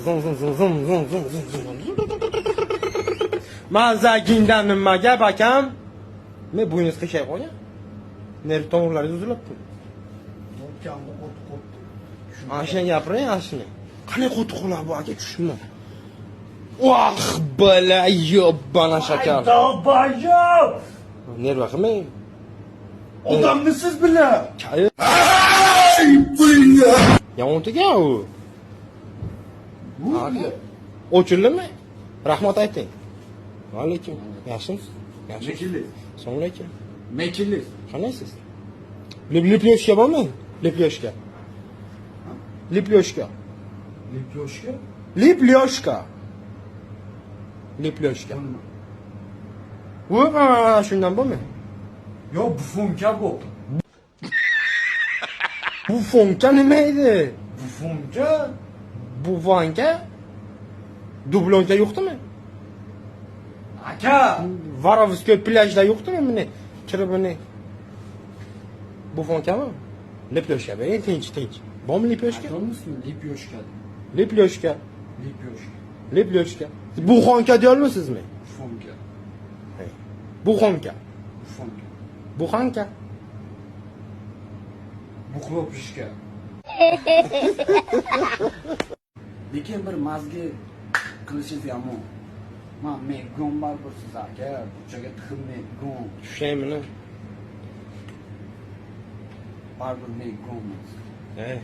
Zum zum zum zum zum zum zum zum. Mazaginda nima gap akam? Men bo'yningiz qiyshayib qolgan. Nerv tomirlaringiz uzilibdi. O'pkamni qo'tib qo'yibdi. Ana shuni gapiring, ana shuni. Qanday qo'tiq qo'lar bu aka, tushunma. Vah, bala, yobbana shakar. Долбоёб! Nerva qilmang. Odamni siz bilan. Yomon tugan u. O'childimi? Rahmat ayting. Va alaykum. Yaxshimisiz? Yaxshi. Mekiliz. Assalomu alaykum. Mekiliz. Qandaysiz? Лепёшка bormi? Лепёшка. Лепёшка. Лепёшка? Лепёшка. Лепёшка. Bu mana shundan bormi? Yo, буханка bu. Буханка nima edi? Буханка? Буханка? Дубленка yo'qdimi? Aka! Воровской plyajda yo'qdimi buni? Kirib buni. Буханка mi? Лепёшка bering, tinch, tinch. Bormi лепёшка? Aytolmaysizmi? Лепёшка. Лепёшка. Лепёшка. Лепёшка. Буханка deyolmaysizmi? Буханка. Буханка. Буханка. Буханка. Бухлопишка. Lekin bir mazgi qilishingiz yomon. Man meggon baribir siz aka, burchaga tiqilmaydigan. Tushaymi? Baribir meggonmiz. Hey.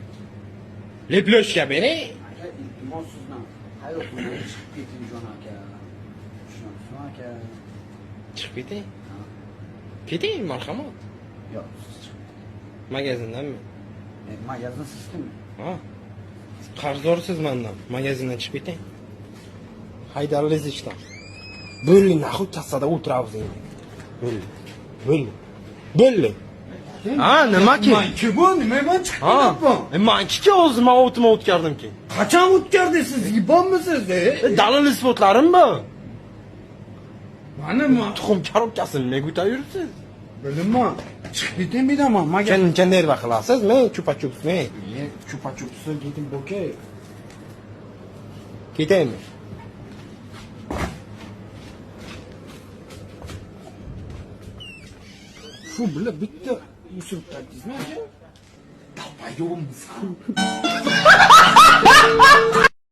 Лепёшка bering. Aka, iltimos sizdan hayotimdan chiqib keting jon aka. Tushunasizmi aka? Chiqib keting. Keting, marhamat. Yo'q, siz chiqib. Magazindanmi? Magazin siznimi? Ha. Qarzdorsiz mendan. Magazindan chiqib keting. Haydarliz ishdan. Bo'ldi, нахуй kassada o'tiramiz endi. Bo'ldi. Bo'ldi. Bo'ldi. Ha, nimaki? Manki bu, nima man chiqib Ha. ketyapman? Manki o'zim o'tma o'tkazdim ki. Qachon o'tkazdi siz? Yibonmisiz? Dalil isbotlarim bor. Mana man Tuxum korobkasini nima ko'tarib yuribsiz? bilinman. Chiqib keting bilaman. Magazin. Kan nerva qilasiz, men chupa-chups men. Chupa-chupsi keting bo'kay. Ketaymi? Shu bilan bitta usurib tardingizmi aka? Долбоёб misan?